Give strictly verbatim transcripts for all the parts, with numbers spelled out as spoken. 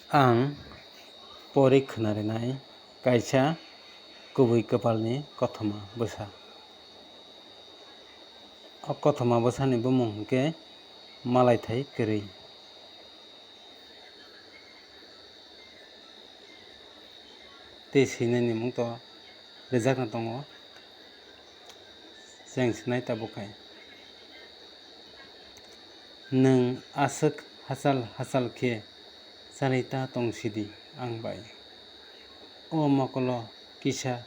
Ang pori khwnarinai kaisa kubui kwpalni kothoma bwsa. O kothoma bwsani bumung hwnkhe Malaithai Kwrwi. Tei swinani mung to rijakna tongo. Cheng sinai tabuk hai. Nwng aswk hachal hachal khe charwi ta tong sidi ang bai. O mokolo kisa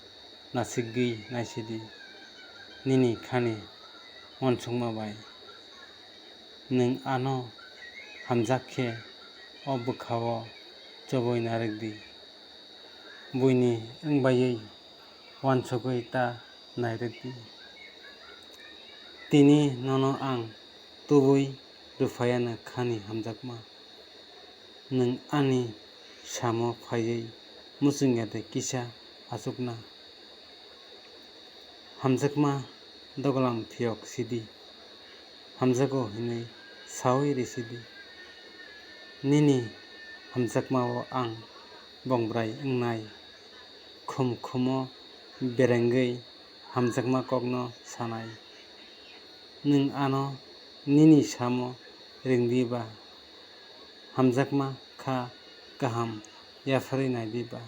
nasigwi naisidi nini khani uansukma bai. Nwng ano hamjak khe o bwkhao chobwi narwkdi. Buini wng baiwi uansugwi ta nairwkdi. Tini nono ang tubui rwphaiya khani hamjakma. Nwng ani samo phaiwi muchungya de kisa achukna. Hamjakma doglam phiyok sidi, hamjago hinwi saui risidi. Nini hamjakmao ang bongbrai wngnai, khum khumo berengwi hamjakma kokno sanai. Nwng ano nini samo ringdi ba? Hamjakma kha kaham yapharwi naidi ba?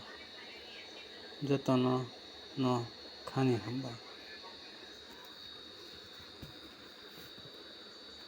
Jotono no khani hambai.